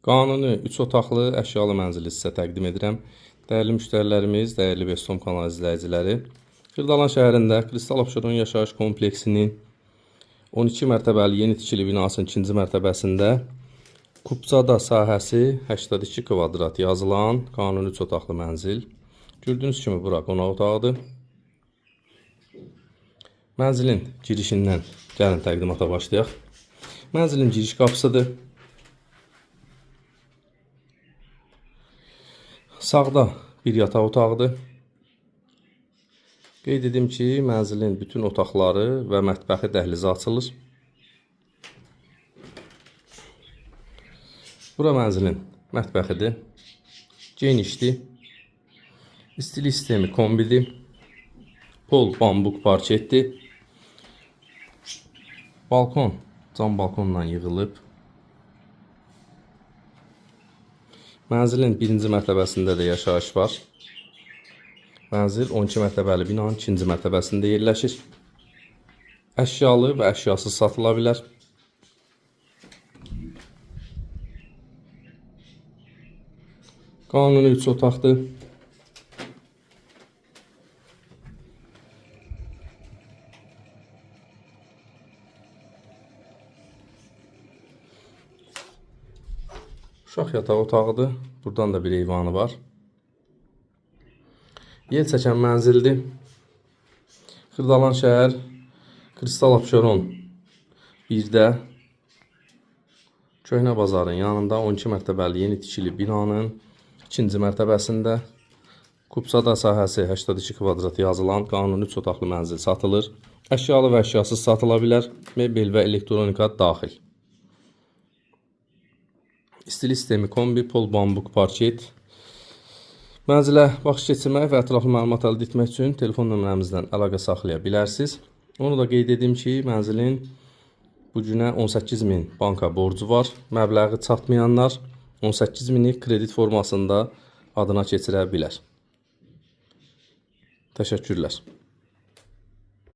Qanuni 3 otaqlı əşyalı mənzili sizə təqdim edirəm. Dəyərli müştərilərimiz, dəyərli Bestom kanalı izləyiciləri, Xırdalan şəhərində Kristal Abşeron yaşayış kompleksinin 12 mərtəbəli yeni tikili binasının ikinci mərtəbəsində Kupçada sahəsi 82 kvadrat yazılan qanuni 3 otaqlı mənzil. Gördüyünüz kimi bura qonaq otağıdır. Mənzilin girişindən gəlin təqdimata başlayaq. Mənzilin giriş qapısıdır. Sağda bir yataq otağıdır. Qeyd edim ki, mənzilin bütün otaqları və mətbəxi dəhlizə açılır. Bura mənzilin mətbəxidir. Genişdir. İstilik sistemi kombidir. Pol bambuk parketdir. Balkon cam balkonla yığılıb. Mənzilin birinci mərtəbəsində də yaşayış var. Mənzil 12 mərtəbəli binanın ikinci mərtəbəsində yerləşir. Əşyalı və əşyasız satıla bilər. Qanuni 3 otaqdır. Uşaq yataq otağıdır. Buradan da bir eyvanı var. Yel çəkən mənzildir. Xırdalan şəhər, Kristal Abşeron 1-də Köhnə bazarın yanında 12 mərtəbəli yeni tikili binanın ikinci mərtəbəsində Kupçada sahəsi 82 kvadrat yazılan qanuni 3 otaqlı mənzil satılır. Əşyalı və əşyasız satıla bilər. Mebel və elektronika daxil. İstilik sistemi kombi, pol bambuk parket. Mənzilə baxış keçirmək və ətraflı məlumat əldə etmək üçün telefon nömrəmizdən əlaqə saxlaya bilərsiniz. Onu da qeyd edim ki, mənzilin bu günə 18.000 banka borcu var. Məbləği çatmayanlar 18.000-i kredit formasında adına keçirə bilər. Təşəkkürlər.